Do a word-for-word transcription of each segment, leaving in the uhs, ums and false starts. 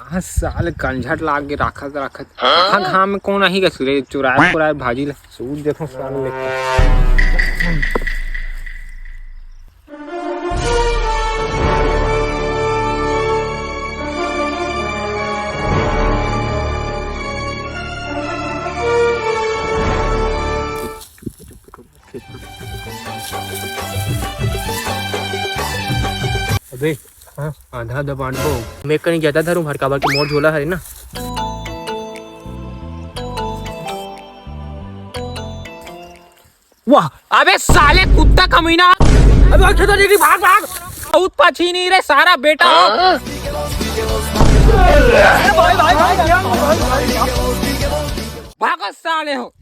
हाँ, साले कंझट लाग के राखत राखत। हाँ, घाम में कौन आही गा सुरे, चुराए चुराए भाजी ला। सूत देखो साले लेके। अबे, हाँ, आधा आधा बांटबो। मैं कहीं ज्यादा धरूं भर, काबर कि मोर झोला हरे ना। वाह, अबे साले कुत्ता कमीना। अबे खेता देखी, भाग, भाग। बहुत पछी नहीं रे सारा बेटा। भागो साले हो।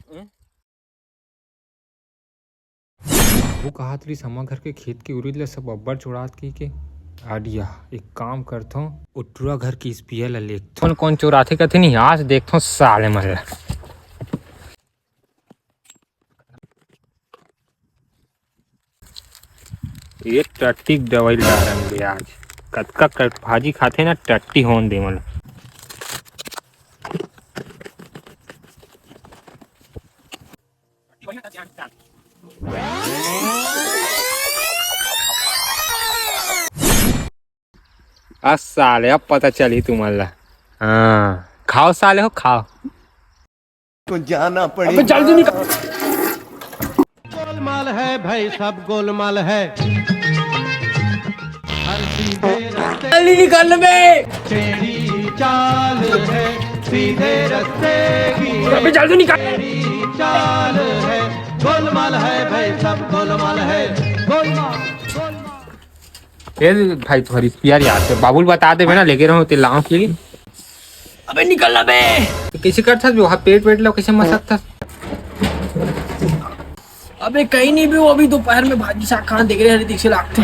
वो कहत रहिस, "हमा घर के खेत के उरिद ल सब अब्बड़ चोरात," कहिके। आडिया, एक काम करथों, ओ टुरा घर के स्पीयर ल लेगथों। कौन कौन चोराथे कथे नहीं, आज देखथों साले मन ल। ये टट्टी दवाई डारन दे आज। कतका कट भाजी खाथे ना, टट्टी होन दे मन। आ साले, अब पता चली तुमन ला। हाँ, खाओ साले हो, खाओ। तो जाना पड़ेगा। अबे जल्दी निकल। गोलमाल है भाई, सब गोलमाल है। हर सीधे रास्ते जल्दी निकल बे। तेरी चाल है सीधे रास्ते की। अबे जल्दी निकल। तेरी चाल है, गोलमाल है भाई, सब गोलमाल है। गोलमाल, गोलमाल। ए भाई, तोहर स्पीयर यार, ते बाबू ल बता देबे ना, लेगे रहूं ते लाऊं के। अबे निकल ना बे। तो कैसे करथस बे? वहाँ पेट वेट लो कैसे मसकथस? अबे कहीं नहीं बे, वो अभी दोपहर में भाजी साग खाना देख रहे हरे, दिख से लागथे।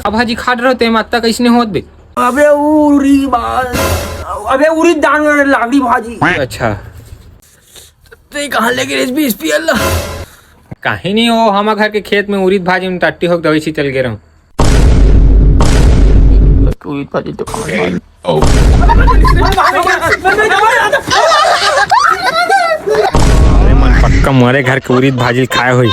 अब भाजी खात रहो ते माता कैसने होत बे? अबे उरी बाल, अबे उरी दान वाले लागड़ी भाजी। अच्छा। ते कहाँ लेगे रेस बी स्पीयर ला? कहीं नहीं हो, हमा घर के खेत में उरीद भाजी में टट्टी होके दवाई छींचल गे रहूं। अरे मन पक्का मोरे घर के उरीद भाजी खाए होई।